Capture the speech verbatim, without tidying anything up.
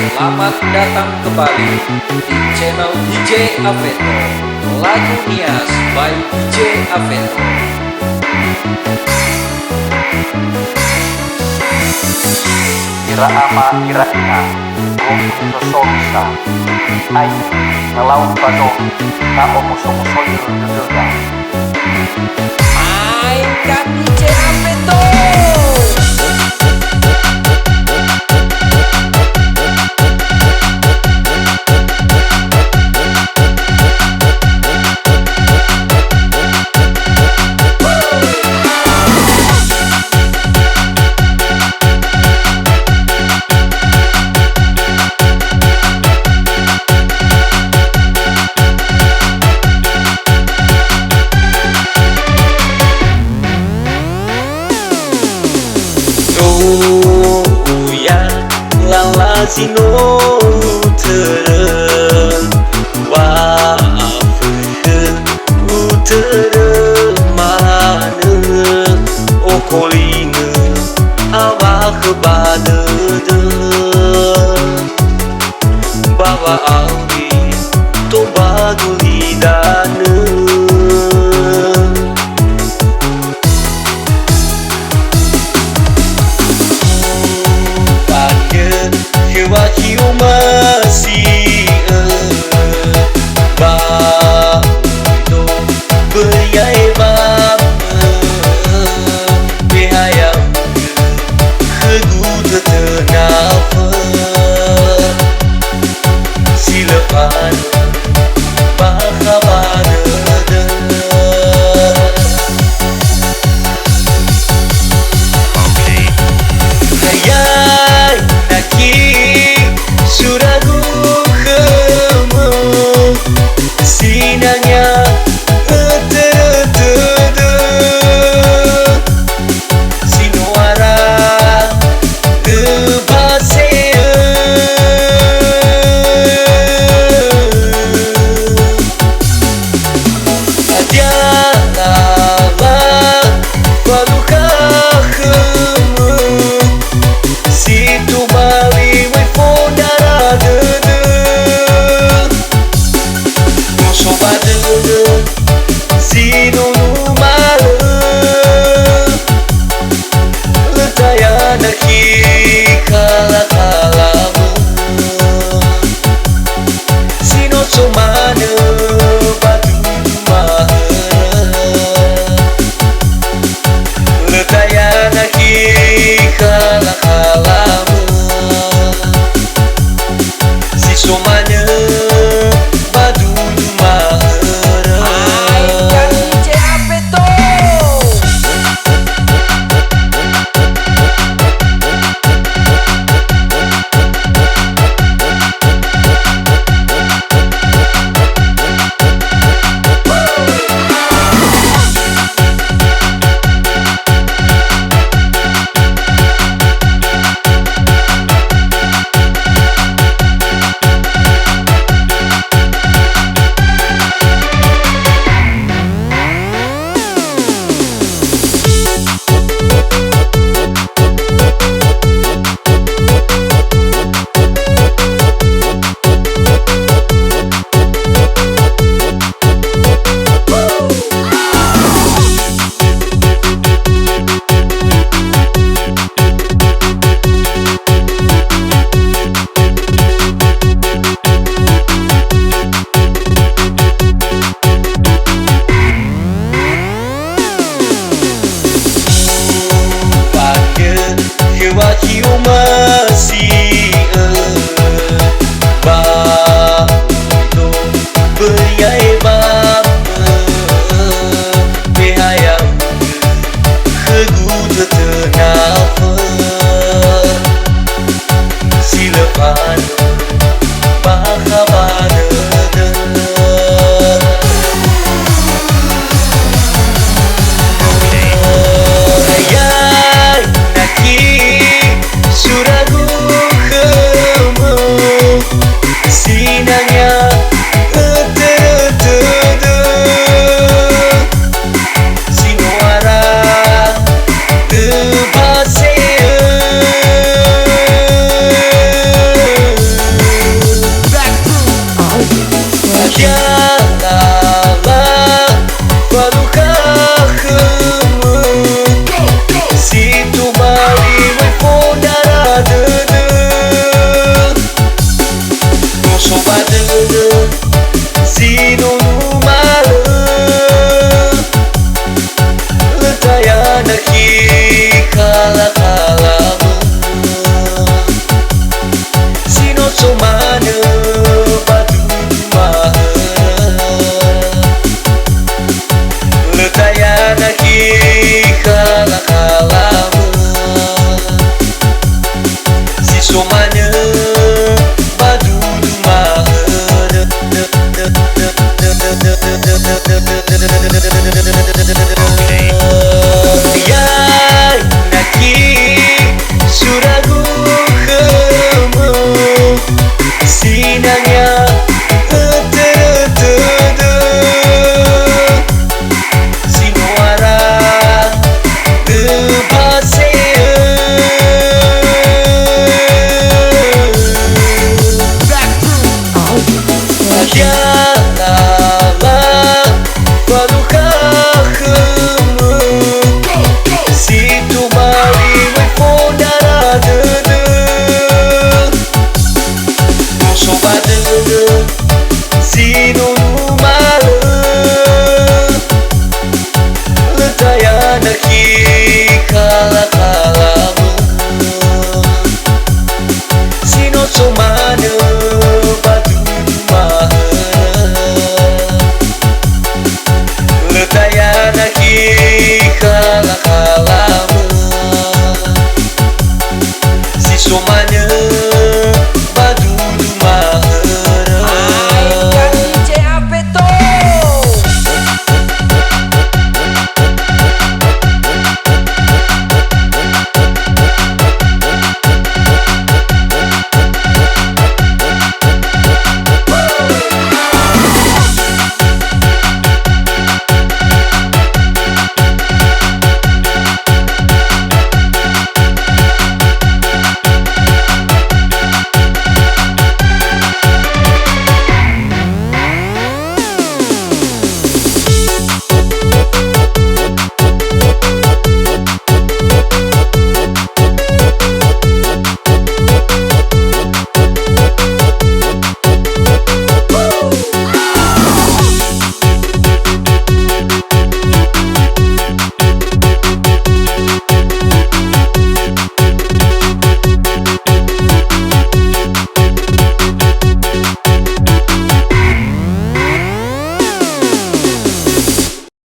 Selamat datang kembali di channel D J Aveto. Lagu Nias by D J Aveto. Ira ama, ira ina, gombu soso bisa. Ai, ngalau fazo, na omuso-muso dödöda. Ai, kan D J Aveto. Toya lala si no utörö, wa afödö utörö manö, okolingö awakhö ba dödö. Ba wa'auri tobadu lidanö. Ufakhö khö wakhi'ö masi'ö, ba udo böi ya'e wa'ö, behaya'ugö khögu tötönafö. Si lö So manö ba dudu ma'ödö. Ya'e naki suragu khömö, sinangea ötörö tödö. Si no ara öbase'ö. Hadia lala falukha khömö, si tobali möi fondara dödö. No so ba dödö si no numa'ö, lö tayana khi khalakhalamö. Si no so manö ba dudu ma'ödö. Lö tayana khi khalakhalamö. Si so manö